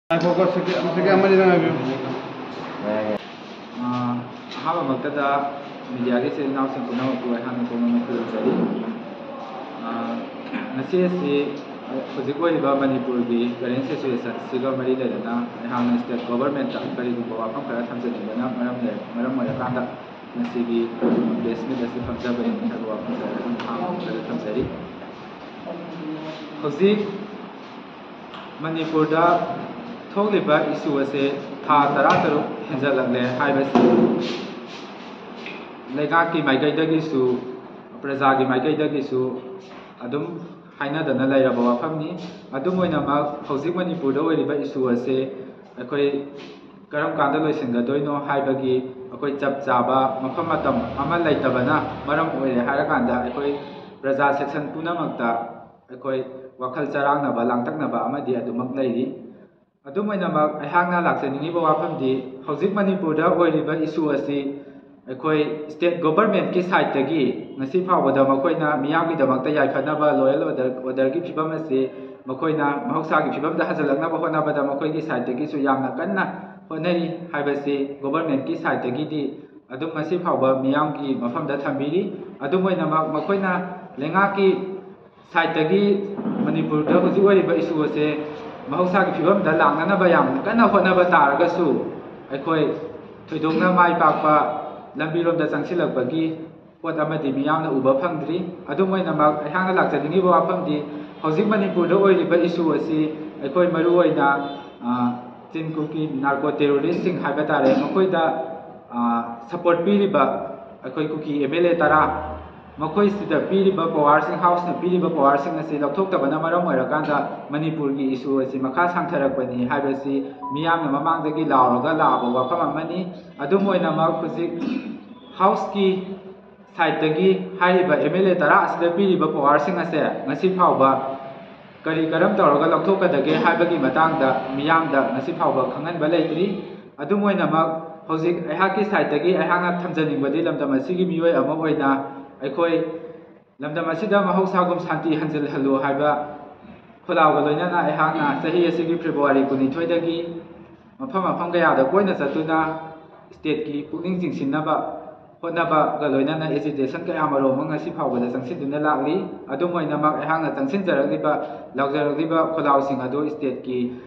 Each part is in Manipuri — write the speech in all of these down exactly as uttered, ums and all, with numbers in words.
ꯉꯥꯏꯈꯣꯀꯣ, ꯁꯦꯀꯦꯟ, ꯁꯦꯀꯦꯟ ꯑꯃꯅꯤꯗ ꯉꯥꯏꯕꯤꯌꯨ꯫ ꯑꯥ, ꯑꯍꯥꯟꯕꯃꯛꯇꯗ ꯃꯤꯗꯤꯌꯥꯒꯤ ꯏꯆꯤꯜ ꯏꯅꯥꯎꯁꯤꯡ ꯄꯨꯝꯅꯃꯛꯄꯨ ꯑꯩꯍꯥꯛꯅ ꯀꯣꯝꯅ ꯈꯨꯔꯨꯝꯖꯔꯤ꯫ ꯑꯥ, ꯉꯁꯤ ꯑꯁꯤ ꯍꯧꯖꯤꯛ ꯑꯣꯏꯔꯤꯕ ꯃꯅꯤꯄꯨꯔꯒꯤ ꯀꯔꯦꯟ ꯁꯤꯆꯨꯋꯦꯁꯟꯁꯤꯒ ꯃꯔꯤ ꯂꯩꯅꯅ ꯑꯩꯍꯥꯛꯅ ꯁ꯭ꯇꯦꯠ ꯒꯣꯚꯔꯟꯃꯦꯟꯠꯇ ꯀꯔꯤꯒꯨꯝꯕ ꯋꯥꯐꯝ ꯈꯔ ꯊꯝꯖꯅꯤꯡꯕꯅ ꯃꯔꯝ ꯂꯩ-, ꯃꯔꯝ ꯑꯣꯏꯔꯀꯥꯟꯗ ꯉꯁꯤꯒꯤ ꯄ꯭ꯔꯦꯁ ꯃꯤꯠ ꯑꯁꯤ ꯐꯝꯖꯕꯅꯤ ꯍꯥꯏꯕ ꯋꯥꯐꯝ ꯈꯔ ꯑꯗꯨꯝ ꯊꯝꯖꯔꯤ꯫ ꯍꯧꯖꯤꯛ ꯃꯅꯤꯄꯨꯔꯗ ꯊꯣꯛꯂꯤꯕ ꯏꯁꯨ ꯑꯁꯦ ꯊꯥ ꯇꯔꯥꯇꯔꯨꯛ ꯍꯦꯟꯖꯜꯂꯛꯂꯦ ꯍꯥꯏꯕꯁꯤ ꯂꯩꯉꯥꯛꯀꯤ ꯃꯥꯏꯀꯩꯗꯒꯤꯁꯨ, ꯄ꯭ꯔꯖꯥꯒꯤ ꯃꯥꯏꯀꯩꯗꯒꯤꯁꯨ ꯑꯗꯨꯝ ꯍꯥꯏꯅꯗꯅ ꯂꯩꯔꯕ ꯋꯥꯐꯝꯅꯤ꯫ ꯑꯗꯨꯝ ꯑꯣꯏꯅꯃꯛ, ꯍꯧꯖꯤꯛ ꯃꯅꯤꯄꯨꯔꯗ ꯑꯣꯏꯔꯤꯕ ꯏꯁꯨ ꯑꯁꯦ ꯑꯩꯈꯣꯏ ꯀꯔꯝ ꯀꯥꯟꯗ ꯂꯣꯏꯁꯤꯟꯒꯗꯣꯏꯅꯣ ꯍꯥꯏꯕꯒꯤ ꯑꯩꯈꯣꯏ ꯆꯞ ꯆꯥꯕ ꯃꯐꯝ ꯃꯇꯝ ꯑꯃ ꯂꯩꯇꯕꯅ ꯃꯔꯝ ꯑꯣꯏꯔꯦ ꯍꯥꯏꯔꯀꯥꯟꯗ, ꯑꯩꯈꯣꯏ ꯄ꯭ꯔꯖꯥ ꯁꯦꯛꯁꯟ ꯄꯨꯝꯅꯃꯛꯇ ꯑꯩꯈꯣꯏ ꯋꯥꯈꯜ ꯆꯔꯥꯡꯅꯕ, ꯂꯥꯡꯇꯛꯅꯕ ꯑꯃꯗꯤ ꯑꯗꯨꯃꯛ ꯂꯩꯔꯤ꯫ ꯑꯗꯨꯝ ꯑꯣꯏꯅꯃꯛ, ꯑꯩꯍꯥꯛꯅ ꯂꯥꯛꯆꯅꯤꯡꯉꯤꯕ ꯋꯥꯐꯝꯗꯤ, ꯍꯧꯖꯤꯛ ꯃꯅꯤꯄꯨꯔꯗ ꯑꯣꯏꯔꯤꯕ ꯏꯁꯨ ꯑꯁꯤ ꯑꯩꯈꯣꯏ ꯁ꯭ꯇꯦꯠ ꯒꯣꯚꯔꯟꯃꯦꯟꯠꯀꯤ ꯁꯥꯏꯠꯇꯒꯤ ꯉꯁꯤ ꯐꯥꯎꯕꯗ ꯃꯈꯣꯏꯅ ꯃꯤꯌꯥꯝꯒꯤꯗꯃꯛꯇ ꯌꯥꯏꯐꯅꯕ ꯂꯣ ꯑꯦꯟ ꯑꯣꯔꯗꯔ, ꯑꯣꯔꯗꯔꯒꯤ ꯐꯤꯕꯝ ꯑꯁꯤ ꯃꯈꯣꯏꯅ ꯃꯍꯧꯁꯥꯒꯤ ꯐꯤꯕꯝꯗ ꯍꯟꯖꯤꯜꯂꯛꯅꯕ ꯍꯣꯠꯅꯕꯗ ꯃꯈꯣꯏꯒꯤ ꯁꯥꯏꯠꯇꯒꯤꯁꯨ ꯌꯥꯝꯅ ꯀꯟꯅ ꯍꯣꯠꯅꯔꯤ ꯍꯥꯏꯕꯁꯤ ꯒꯣꯚꯔꯟꯃꯦꯟꯠꯀꯤ ꯁꯥꯏꯠꯇꯒꯤꯗꯤ ꯑꯗꯨꯝ ꯉꯁꯤ ꯐꯥꯎꯕ ꯃꯤꯌꯥꯝꯒꯤ ꯃꯐꯝꯗ ꯊꯝꯕꯤꯔꯤ꯫ ꯑꯗꯨꯝ ꯑꯣꯏꯅꯃꯛ, ꯃꯈꯣꯏꯅ ꯂꯩꯉꯥꯛꯀꯤ ꯁꯥꯏꯠꯇꯒꯤ ꯃꯅꯤꯄꯨꯔꯗ ꯍꯧꯖꯤꯛ ꯑꯣꯏꯔꯤꯕ ꯏꯁꯨ ꯑꯁꯦ ꯃꯍꯧꯁꯥꯒꯤ ꯐꯤꯕꯝꯗ ꯂꯥꯛꯅꯅꯕ ꯌꯥꯝꯅ ꯀꯟꯅ ꯍꯣꯠꯅꯕ ꯇꯥꯔꯒꯁꯨ, ꯑꯩꯈꯣꯏ ꯊꯣꯏꯗꯣꯛꯅ ꯃꯥꯏ ꯄꯥꯛꯄ ꯂꯝꯕꯤꯔꯣꯝꯗ ꯆꯪꯁꯤꯜꯂꯛꯄꯒꯤ ꯄꯣꯠ ꯑꯃꯗꯤ ꯃꯤꯌꯥꯝꯅ ꯎꯕ ꯐꯪꯗ꯭ꯔꯤ꯫ ꯑꯗꯨꯝ ꯑꯣꯏꯅꯃꯛ, ꯑꯩꯍꯥꯛꯅ ꯂꯥꯛꯆꯅꯤꯡꯉꯤꯕ ꯋꯥꯐꯝꯗꯤ, ꯍꯧꯖꯤꯛ ꯃꯅꯤꯄꯨꯔꯗ ꯑꯣꯏꯔꯤꯕ ꯏꯁꯨ ꯑꯁꯤ ꯑꯩꯈꯣꯏ ꯃꯔꯨꯑꯣꯏꯅ, ꯑ, ꯆꯤꯟ ꯀꯨꯀꯤ ꯅꯥꯔꯀꯣ ꯇꯦꯔꯣꯔꯤꯁꯁꯤꯡ ꯍꯥꯏꯕ ꯇꯥꯔꯦ, ꯃꯈꯣꯏꯗ, ꯑ, ꯁꯄꯣꯔꯠ ꯄꯤꯔꯤꯕ ꯑꯩꯈꯣꯏ ꯀꯨꯀꯤ ꯑꯦꯝ ꯑꯦꯜ ꯑꯦ ꯇꯔꯥ, ꯃꯈꯣꯏꯁꯤꯗ ꯄꯤꯔꯤꯕ ꯄꯋꯥꯔꯁꯤꯡ, ꯍꯥꯎꯁꯅ ꯄꯤꯔꯤꯕ ꯄꯋꯥꯔꯁꯤꯡ ꯑꯁꯤ ꯂꯧꯊꯣꯛꯇꯕꯅ ꯃꯔꯝ ꯑꯣꯏꯔꯀꯥꯟꯗ ꯃꯅꯤꯄꯨꯔꯒꯤ ꯏꯁꯨ ꯑꯁꯤ ꯃꯈꯥ ꯁꯥꯡꯊꯔꯛꯄꯅꯤ ꯍꯥꯏꯕꯁꯤ ꯃꯤꯌꯥꯝꯅ ꯃꯃꯥꯡꯗꯒꯤ ꯂꯥꯎꯔꯒ ꯂꯥꯛꯂꯕ ꯋꯥꯐꯝ ꯑꯃꯅꯤ꯫ ꯑꯗꯨꯝ ꯑꯣꯏꯅꯃꯛ, ꯍꯧꯖꯤꯛ ꯍꯥꯎꯁꯀꯤ ꯁꯥꯏꯠꯇꯒꯤ ꯍꯥꯏꯔꯤꯕ ꯑꯦꯝ ꯑꯦꯜ ꯑꯦ ꯇꯔꯥ ꯑꯁꯤꯗ ꯄꯤꯔꯤꯕ ꯄꯋꯥꯔꯁꯤꯡ ꯑꯁꯦ ꯉꯁꯤ ꯐꯥꯎꯕ ꯀꯔꯤ ꯀꯔꯝ ꯇꯧꯔꯒ ꯂꯧꯊꯣꯛꯀꯗꯒꯦ ꯍꯥꯏꯕꯒꯤ ꯃꯇꯥꯡꯗ ꯃꯤꯌꯥꯝꯗ ꯉꯁꯤ ꯐꯥꯎꯕ ꯈꯪꯍꯟꯕ ꯂꯩꯇ꯭ꯔꯤ꯫ ꯑꯗꯨꯝ ꯑꯣꯏꯅꯃꯛ, ꯍꯧꯖꯤꯛ ꯑꯩꯍꯥꯛꯀꯤ ꯁꯥꯏꯠꯇꯒꯤ ꯑꯩꯍꯥꯛꯅ ꯊꯝꯖꯅꯤꯡꯕꯗꯤ, ꯂꯝꯗꯝ ꯑꯁꯤꯒꯤ ꯃꯤꯑꯣꯏ ꯑꯃ ꯑꯣꯏꯅ ꯑꯩꯈꯣꯏ ꯂꯝꯗꯝ ꯑꯁꯤꯗ ꯃꯍꯧꯁꯥꯒꯨꯝ ꯁꯥꯟꯇꯤ ꯍꯟꯖꯤꯜꯍꯜꯂꯨ ꯍꯥꯏꯕ ꯈꯣꯜꯂꯥꯎꯒ ꯂꯣꯏꯅꯅ ꯑꯩꯍꯥꯛꯅ ꯆꯍꯤ ꯑꯁꯤꯒꯤ ꯐꯦꯕ꯭ꯔꯨꯋꯥꯔꯤ ꯀꯨꯟꯅꯤꯊꯣꯏꯗꯒꯤ ꯃꯐꯝ ꯃꯐꯝ ꯀꯌꯥꯗ ꯀꯣꯏꯅ ꯆꯠꯇꯨꯅ state ꯀꯤ ꯄꯨꯛꯅꯤꯡ ꯆꯤꯡꯁꯤꯟꯅꯕ ꯍꯣꯠꯅꯕꯒ ꯂꯣꯏꯅꯅ agitation ꯀꯌꯥ ꯃꯔꯨꯝ ꯑꯃ ꯉꯁꯤ ꯐꯥꯎꯕꯗ ꯆꯪꯁꯤꯟꯗꯨꯅ ꯂꯥꯛꯂꯤ꯫ ꯑꯗꯨꯝ ꯑꯣꯏꯅꯃꯛ ꯑꯩꯍꯥꯛꯅ ꯆꯪꯁꯤꯟꯖꯔꯛꯂꯤꯕ, ꯂꯥꯎꯖꯔꯛꯂꯤꯕ ꯈꯣꯜꯂꯥꯎꯁꯤꯡ ꯑꯗꯨ state ꯀꯤ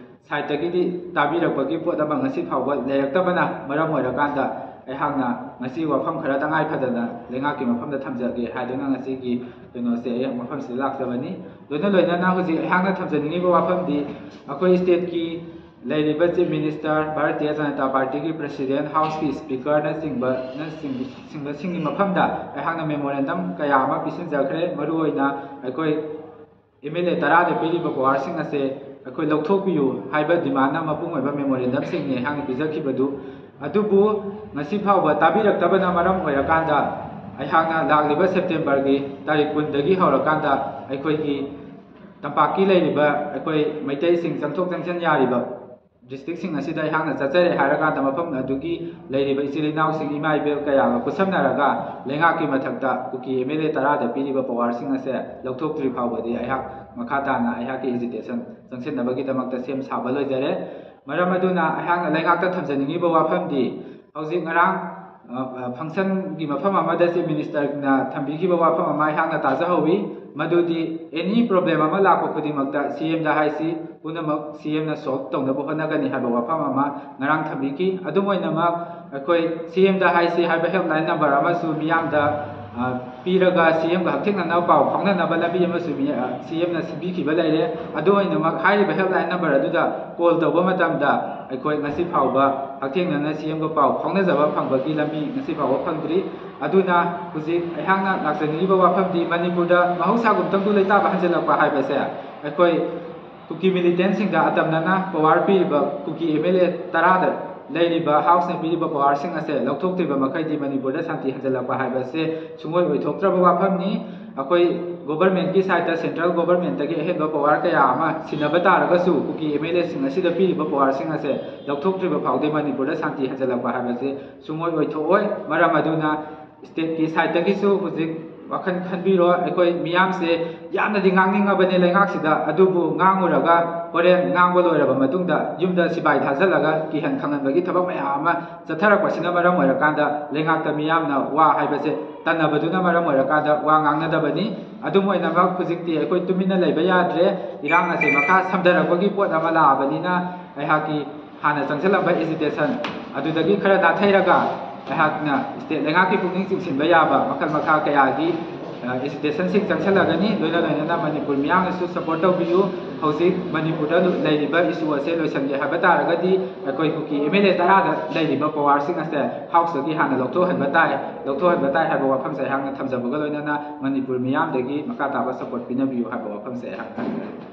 side ꯇꯒꯤꯗꯤ ꯇꯥꯕꯤꯔꯛꯄꯒꯤ ꯄꯣꯠ ꯑꯃ ꯉꯁꯤ ꯐꯥꯎꯕ ꯂꯩꯔꯛꯇꯕꯅ ꯃꯔꯝ ꯑꯣꯏꯔꯀꯥꯟꯗ ꯑꯩꯍꯥꯛꯅ ꯉꯁꯤ ꯋꯥꯐꯝ ꯈꯔ ꯇꯉꯥꯏ ꯐꯗꯅ ꯂꯩꯉꯥꯛꯀꯤ ꯃꯐꯝꯗ ꯊꯝꯖꯒꯦ ꯍꯥꯏꯗꯨꯅ ꯉꯁꯤꯒꯤ ꯀꯩꯅꯣꯁꯦ ꯑꯩ ꯃꯐꯝꯁꯤꯗ ꯂꯥꯛꯆꯕꯅꯤ꯫ ꯂꯣꯏꯅ ꯂꯣꯏꯅꯅ ꯍꯧꯖꯤꯛ ꯑꯩꯍꯥꯛꯅ ꯊꯝꯖꯅꯤꯡꯉꯤꯕ ꯋꯥꯐꯝꯗꯤ ꯑꯩꯈꯣꯏ state ꯀꯤ ꯂꯩꯔꯤꯕ Chief Minister, ꯚꯥꯔꯇꯤꯌ ꯖꯅꯇꯥ ꯄꯥꯔꯇꯤꯒꯤ President, House ꯀꯤ Speaker ꯅꯆꯤꯡꯕ, ꯅꯆꯤꯡꯕꯁꯤꯡꯒꯤ ꯃꯐꯝꯗ ꯑꯩꯍꯥꯛꯅ memorandum ꯀꯌꯥ ꯑꯃ ꯄꯤꯁꯤꯟꯖꯈ꯭ꯔꯦ꯫ ꯃꯔꯨꯑꯣꯏꯅ ꯑꯩꯈꯣꯏ M L A ꯇꯔꯥꯗ ꯄꯤꯔꯤꯕ power ꯁꯤꯡ ꯑꯁꯦ ꯑꯩꯈꯣꯏ ꯂꯧꯊꯣꯛꯄꯤꯌꯨ ꯍꯥꯏꯕ demand ꯅ ꯃꯄꯨꯡ ꯑꯣꯏꯕ memorandum ꯁꯤꯡꯅꯤ ꯑꯩꯍꯥꯛꯅ ꯄꯤꯖꯈꯤꯕꯗꯨ꯫ ꯑꯗꯨꯕꯨ ꯉꯁꯤ ꯐꯥꯎꯕ ꯇꯥꯕꯤꯔꯛꯇꯕꯅ ꯃꯔꯝ ꯑꯣꯏꯔꯀꯥꯟꯗ ꯑꯩꯍꯥꯛꯅ ꯂꯥꯛꯂꯤꯕ September ꯒꯤ ꯇꯥꯔꯤꯛ ꯀꯨꯟꯗꯒꯤ ꯍꯧꯔꯀꯥꯟꯗ ꯑꯩꯈꯣꯏꯒꯤ ꯇꯝꯄꯥꯛꯀꯤ ꯂꯩꯔꯤꯕ ꯑꯩꯈꯣꯏ ꯃꯩꯇꯩꯁꯤꯡ ꯆꯪꯊꯣꯛ ꯆꯪꯁꯤꯟ ꯌꯥꯔꯤꯕ district ꯁꯤꯡ ꯑꯁꯤꯗ ꯑꯩꯍꯥꯛꯅ ꯆꯠꯆꯔꯦ ꯍꯥꯏꯔꯀꯥꯟꯗ ꯃꯐꯝ ꯑꯗꯨꯒꯤ ꯂꯩꯔꯤꯕ ꯏꯆꯤꯜ ꯏꯅꯥꯎꯁꯤꯡ, ꯏꯃꯥ ꯏꯕꯦꯜ ꯀꯌꯥꯒ ꯈꯨꯠꯁꯝꯅꯔꯒ ꯂꯩꯉꯥꯛꯀꯤ ꯃꯊꯛꯇ ꯀꯨꯀꯤ M L A ꯇꯔꯥꯗ ꯄꯤꯔꯤꯕ power ꯁꯤꯡ ꯑꯁꯦ ꯂꯧꯊꯣꯛꯇ꯭ꯔꯤ ꯐꯥꯎꯕꯗꯤ ꯑꯩꯍꯥꯛ ꯃꯈꯥ ꯇꯥꯅ ꯑꯩꯍꯥꯛꯀꯤ agitation ꯆꯪꯁꯤꯟꯅꯕꯒꯤꯗꯃꯛꯇ ꯁꯦꯝ ꯁꯥꯕ ꯂꯣꯏꯖꯔꯦ꯫ ꯃꯔꯝ ꯑꯗꯨꯅ ꯑꯩꯍꯥꯛꯅ ꯂꯩꯉꯥꯛꯇ ꯊꯝꯖꯅꯤꯡꯉꯤꯕ ꯋꯥꯐꯝꯗꯤ, ꯍꯧꯖꯤꯛ ꯉꯔꯥꯡ, ꯑ, ꯑ, function ꯒꯤ ꯃꯐꯝ ꯑꯃꯗ Chief Minister ꯅ ꯊꯝꯕꯤꯈꯤꯕ ꯋꯥꯐꯝ ꯑꯃ ꯑꯩꯍꯥꯛꯅ ꯇꯥꯖꯍꯧꯋꯤ, ꯃꯗꯨꯗꯤ any problem ꯑꯃ ꯂꯥꯛꯄ ꯈꯨꯗꯤꯡꯃꯛꯇ C M ꯗ ꯍꯥꯏꯁꯤ, ꯄꯨꯝꯅꯃꯛ C M ꯅ solve ꯇꯧꯅꯕ ꯍꯣꯠꯅꯒꯅꯤ ꯍꯥꯏꯕ ꯋꯥꯐꯝ ꯑꯃ ꯉꯔꯥꯡ ꯊꯝꯕꯤꯈꯤ꯫ ꯑꯗꯨꯝ ꯑꯣꯏꯅꯃꯛ ꯑꯩꯈꯣꯏ C M ꯗ ꯍꯥꯏꯁꯤ ꯍꯥꯏꯕ helpline number ꯑꯃꯁꯨ ꯃꯤꯌꯥꯝꯗ, ꯑ, ꯄꯤꯔꯒ C M ꯒ ꯍꯛꯊꯦꯡꯅꯅ ꯄꯥꯎ ꯐꯥꯎꯅꯅꯕ ꯂꯝꯕꯤ ꯑꯃꯁꯨ ꯃꯤ-, ꯑ, C M ꯅ ꯁꯤꯟꯕꯤꯈꯤꯕ ꯂꯩꯔꯦ꯫ ꯑꯗꯨ ꯑꯣꯏꯅꯃꯛ ꯍꯥꯏꯔꯤꯕ helpline number ꯑꯗꯨꯗ call ꯇꯧꯕ ꯃꯇꯝꯗ ꯑꯩꯈꯣꯏ ꯉꯁꯤ ꯐꯥꯎꯕ ꯍꯛꯊꯦꯡꯅꯅ C M ꯒ ꯄꯥꯎ ꯐꯥꯎꯅꯖꯕ ꯐꯪꯕꯒꯤ ꯂꯝꯕꯤ ꯉꯁꯤ ꯐꯥꯎꯕ ꯐꯪꯗ꯭ꯔꯤ꯫ ꯑꯗꯨꯅ ꯍꯧꯖꯤꯛ ꯑꯩꯍꯥꯛꯅ ꯂꯥꯛꯆꯅꯤꯡꯉꯤꯕ ꯋꯥꯐꯝꯗꯤ ꯃꯅꯤꯄꯨꯔꯗ ꯃꯍꯧꯁꯥꯒꯨꯝꯇꯪꯗꯨ ꯂꯩꯇꯥꯕ ꯍꯟꯖꯤꯜꯂꯛꯄ ꯍꯥꯏꯕꯁꯦ ꯑꯩꯈꯣꯏ ꯀꯨꯀꯤ militant ꯁꯤꯡꯗ ꯑꯇꯝꯅꯅ power ꯄꯤꯔꯤꯕ ꯀꯨꯀꯤ M L A ꯇꯔꯥꯗ ꯂꯩꯔꯤꯕ House ꯅ ꯄꯤꯔꯤꯕ power ꯁꯤꯡ ꯑꯁꯦ ꯂꯧꯊꯣꯛꯇ꯭ꯔꯤꯕ ꯃꯈꯩꯗꯤ ꯃꯅꯤꯄꯨꯔꯗ ꯁꯥꯟꯇꯤ ꯍꯟꯖꯤꯜꯂꯛꯄ ꯍꯥꯏꯕꯁꯦ ꯁꯨꯡꯑꯣꯏ ꯑꯣꯏꯊꯣꯛꯇ꯭ꯔꯕ ꯋꯥꯐꯝꯅꯤ꯫ ꯑꯩꯈꯣꯏ government ꯀꯤ side ꯇ central government ꯇꯒꯤ ꯑꯍꯦꯟꯕ power ꯀꯌꯥ ꯑꯃ ꯁꯤꯟꯅꯕ ꯇꯥꯔꯒꯁꯨ ꯀꯨꯀꯤ M L A ꯁꯤꯡ ꯑꯁꯤꯗ ꯄꯤꯔꯤꯕ power ꯁꯤꯡ ꯑꯁꯦ ꯂꯧꯊꯣꯛꯇ꯭ꯔꯤꯕ ꯐꯥꯎꯗꯤ ꯃꯅꯤꯄꯨꯔꯗ ꯁꯥꯟꯇꯤ ꯍꯟꯖꯤꯜꯂꯛꯄ ꯍꯥꯏꯕꯁꯦ ꯁꯨꯡꯑꯣꯏ ꯑꯣꯏꯊꯣꯛꯑꯣꯏ꯫ ꯃꯔꯝ ꯑꯗꯨꯅ state ꯀꯤ side ꯇꯒꯤꯁꯨ ꯍꯧꯖꯤꯛ ꯋꯥꯈꯜ ꯈꯟꯕꯤꯔꯣ꯫ ꯑꯩꯈꯣꯏ ꯃꯤꯌꯥꯝꯁꯦ ꯌꯥꯝꯅꯗꯤ ꯉꯥꯡꯅꯤꯡꯉꯕꯅꯤ ꯂꯩꯉꯥꯛꯁꯤꯗ, ꯑꯗꯨꯕꯨ ꯉꯥꯡꯉꯨꯔꯒ ꯍꯣꯔꯦꯟ ꯉꯥꯡꯕ ꯂꯣꯏꯔꯕ ꯃꯇꯨꯡꯗ ꯌꯨꯝꯗ ꯁꯤꯕꯥꯏ ꯊꯥꯖꯤꯜꯂꯒ ꯀꯤꯍꯟ ꯈꯪꯍꯟꯕꯒꯤ ꯊꯕꯛ ꯃꯌꯥꯝ ꯑꯃ ꯆꯠꯊꯔꯛꯄꯁꯤꯅ ꯃꯔꯝ ꯑꯣꯏꯔꯀꯥꯟꯗ ꯂꯩꯉꯥꯛꯇ ꯃꯤꯌꯥꯝꯅ ꯋꯥ ꯍꯥꯏꯕꯁꯦ ꯇꯟꯅꯕꯗꯨꯅ ꯃꯔꯝ ꯑꯣꯏꯔꯀꯥꯟꯗ ꯋꯥ ꯉꯥꯡꯅꯗꯕꯅꯤ꯫ ꯑꯗꯨꯝ ꯑꯣꯏꯅꯃꯛ ꯍꯧꯖꯤꯛꯇꯤ ꯑꯩꯈꯣꯏ ꯇꯨꯃꯤꯟꯅ ꯂꯩꯕ ꯌꯥꯗ꯭ꯔꯦ꯫ ꯏꯔꯥꯡ ꯑꯁꯦ ꯃꯈꯥ ꯁꯝꯊꯔꯛꯄꯒꯤ ꯄꯣꯠ ꯑꯃ ꯂꯥꯛꯑꯕꯅꯤꯅ ꯑꯩꯍꯥꯛꯀꯤ ꯍꯥꯟꯅ ꯆꯪꯁꯤꯜꯂꯝꯕ ꯑꯦꯖꯤꯇꯦꯁꯟ ꯑꯗꯨꯗꯒꯤ ꯈꯔ ꯅꯥꯊꯩꯔꯒ ꯑꯩꯍꯥꯛꯅ ꯁ꯭ꯇꯦꯠ ꯂꯩꯉꯥꯛꯀꯤ ꯄꯨꯛꯅꯤꯡ ꯆꯤꯡꯁꯤꯟꯕ ꯌꯥꯕ ꯃꯈꯜ ꯃꯈꯥ ꯀꯌꯥꯒꯤ ꯑꯦꯖꯤꯇꯦꯁꯟꯁꯤꯡ ꯆꯪꯁꯤꯜꯂꯒꯅꯤ꯫ ꯂꯣꯏꯅ ꯂꯣꯏꯅꯅ ꯃꯅꯤꯄꯨꯔ ꯃꯤꯌꯥꯝꯅꯁꯨ ꯁꯄꯣꯔꯠ ꯇꯧꯕꯤꯌꯨ꯫ ꯍꯧꯖꯤꯛ ꯃꯅꯤꯄꯨꯔꯗ ꯂꯩꯔꯤꯕ ꯏꯁꯨ ꯑꯁꯦ ꯂꯣꯏꯁꯤꯟꯒꯦ ꯍꯥꯏꯕ ꯇꯥꯔꯒꯗꯤ ꯑꯩꯈꯣꯏ ꯀꯨꯀꯤ ꯑꯦꯝ ꯑꯦꯜ ꯑꯦ ꯇꯔꯥꯗ ꯂꯩꯔꯤꯕ ꯄꯋꯥꯔꯁꯤꯡ ꯑꯁꯦ ꯍꯥꯎꯁꯇꯒꯤ ꯍꯥꯟꯅ ꯂꯧꯊꯣꯛꯍꯟꯕ ꯇꯥꯏ꯫ ꯂꯧꯊꯣꯛꯍꯟꯕ ꯇꯥꯏ ꯍꯥꯏꯕ ꯋꯥꯐꯝꯁꯦ ꯑꯩꯍꯥꯛꯅ ꯊꯝꯖꯕꯒ ꯂꯣꯏꯅꯅ ꯃꯅꯤꯄꯨꯔ ꯃꯤꯌꯥꯝꯗꯒꯤ ꯃꯈꯥ ꯇꯥꯕ ꯁꯄꯣꯔꯠ ꯄꯤꯅꯕꯤꯌꯨ ꯍꯥꯏꯕ ꯋꯥꯐꯝꯁꯦ ꯑꯩꯍꯥꯛ ꯊꯝꯖꯔꯤ꯫